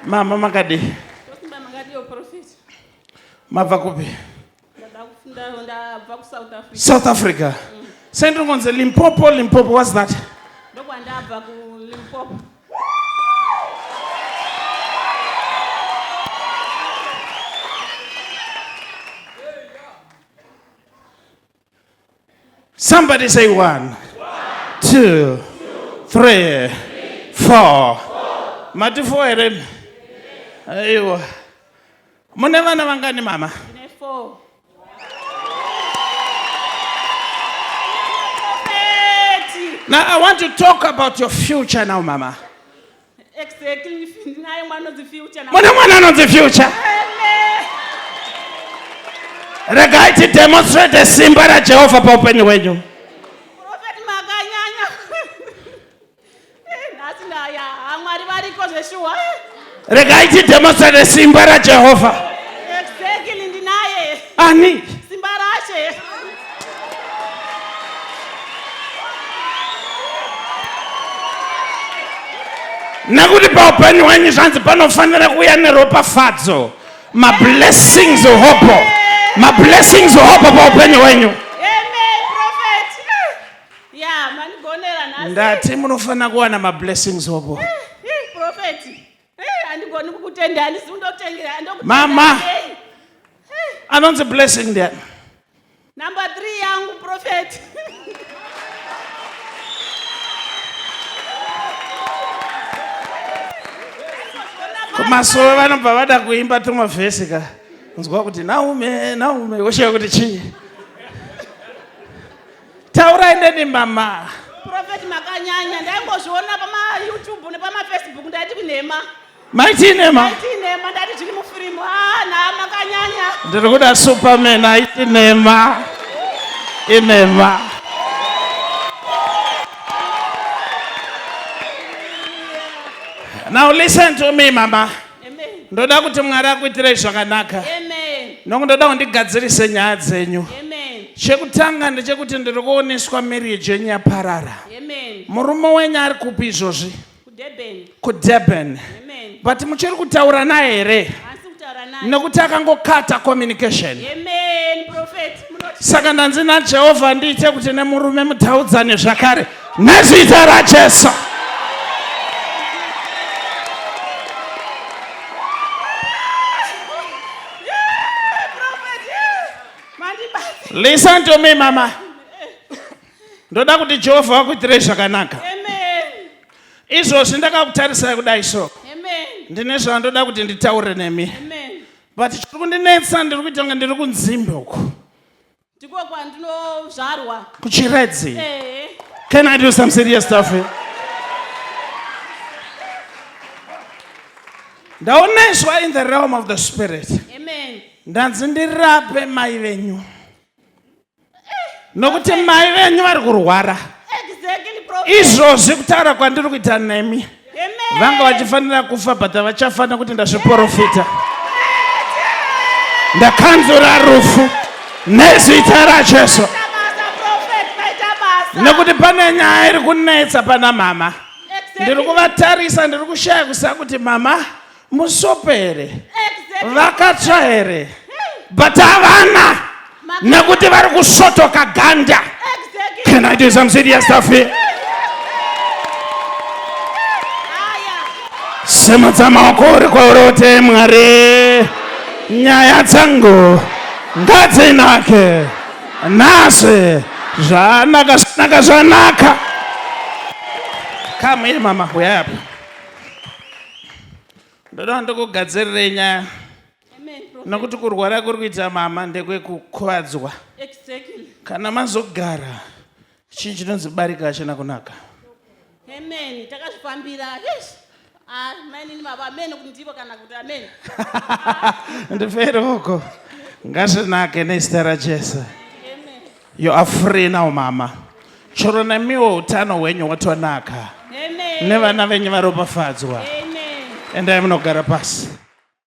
Mama makadii? Tosimba makadiwo prophet. Mabva kupi? Ndabva kuSouth Africa. South Africa. Mm. Sei ndiri kunzi Limpopo, Limpopo, what's that? Ndokwandabva kuLimpopo. Somebody say one, two, three, four. Mati four here? Aiwa. Mune vana vangani mama? Ndine four. Now I want to talk about your future now, mama. Exactly. Ndinaye mwana anonzi future. Mune mwana anonzi future. Regai tidemonstrate simba raJehovha paupenyu hwenyu. Prophet makanyanya. Eh, nhasi ndaya. Mwari variko zveshuwa. Regai tidemonstrate simba raJehovha. Exactly ndinaye. Ani? Simba rashe. Nekuti paupenyu hwenyu zvanzi panofanira kuuya neropafadzo mablessings hopo mablessings hopo paupenyu hwenyu. Ndati munofanira kuwana mablessings hopo. Handigoni kukutenda handisi kundotengera mama anonzi blessing ndiani? Number 3 yangu prophet. Kumasowe vanobva vada kuimba tumavhesi ka. Nzwa kuti naume naume woshiya kuti chii. Taurai neni mama. Prophet makanyanya ndaingozviona pama YouTube nepama Facebook ndaiti kunhema. Maiti inema. Maiti inema ndati zviri mufirimu. Ah, na makanyanya. Ndiri kuda Superman aiti nema. Inema. Now listen to me mama. Amen. Ndoda kuti Mwari akuitirei zvakanaka. Amen. Nokuti ndoda kundigadzirise nyaya dzenyu. Amen. Chekutanga ndechekuti ndiri kuoneswa marriage yenyu yaparara. Amen. Murume wenyu ari kupi izvozvi? KuDurban. KuDurban. Amen. But muchiri kutaura naye here? Hansi kutaura naye. Nekuti akangokata communication. Amen, prophet. Munoti Saka ndanzi naJehovha ndiite kuti nemurume mutaudzane zvakare nezita raJesu. Yeah, prophet. Yeah. Mandibati. Listen to me mama. Ndoda kuti Jehovha akuitirei zvakanaka. Amen. Izvozvi ndakakutarisai kudai so. Amen. Ndine zvandoda kuti nditaure nemi. Amen. But chiri kundinetsa ndiri kuita kunge ndiri kunzimbe uku. Ndiko kwandinozvarwa. Kuchiredzi. Eh. Can I do some serious stuff here? Ndaoneswa in the realm of the spirit. Amen. Ndanzi ndirape mai venyu. Nokuti mai venyu vari kurwara. Exactly, prophet. Izvozvi kutaura kwandiri kuita nemi. Amen. Vanga vachifanira kufa but havachafa nekuti ndazviporofita. Ndakanzura rufu nezita raJesu. Maita basa, prophet. Maita basa. Nekuti pane nyaya iri kunetsa pana mama. Exactly. Ndiri kuvatarisa ndiri kushaya kuziva kuti mama musope here? Exactly. Vakatsva here? But havana nekuti vari kusvotoka ganda. Exactly. Can I do some serious stuff here? Aya. Simudza maoko uri kwauri uti Mwari, nyaya dzangu ngadzinake nhasi zvanaka zvanaka zvanaka. Come here mama, uyai apa. Ndoda ndikugadzirirei nyaya Amen, prophet. nokuti kurwara kuri kuita mama ndekwekukuvadzwa. Exactly. Kana mazogara chinhu chinonzi barika hachina kunaka. Amen. Takazvifambira. Yes. Ah, mainini baba amen kuti ndivo kana kuti amen. Ndifere uko. Ngazvinake nezita raJesu. Amen. You are free now mama. Chero nemiwo utano hwenyu hwatonaka. Amen. Nevana venyu varopafadzwa. Amen. Endai munogara pasi.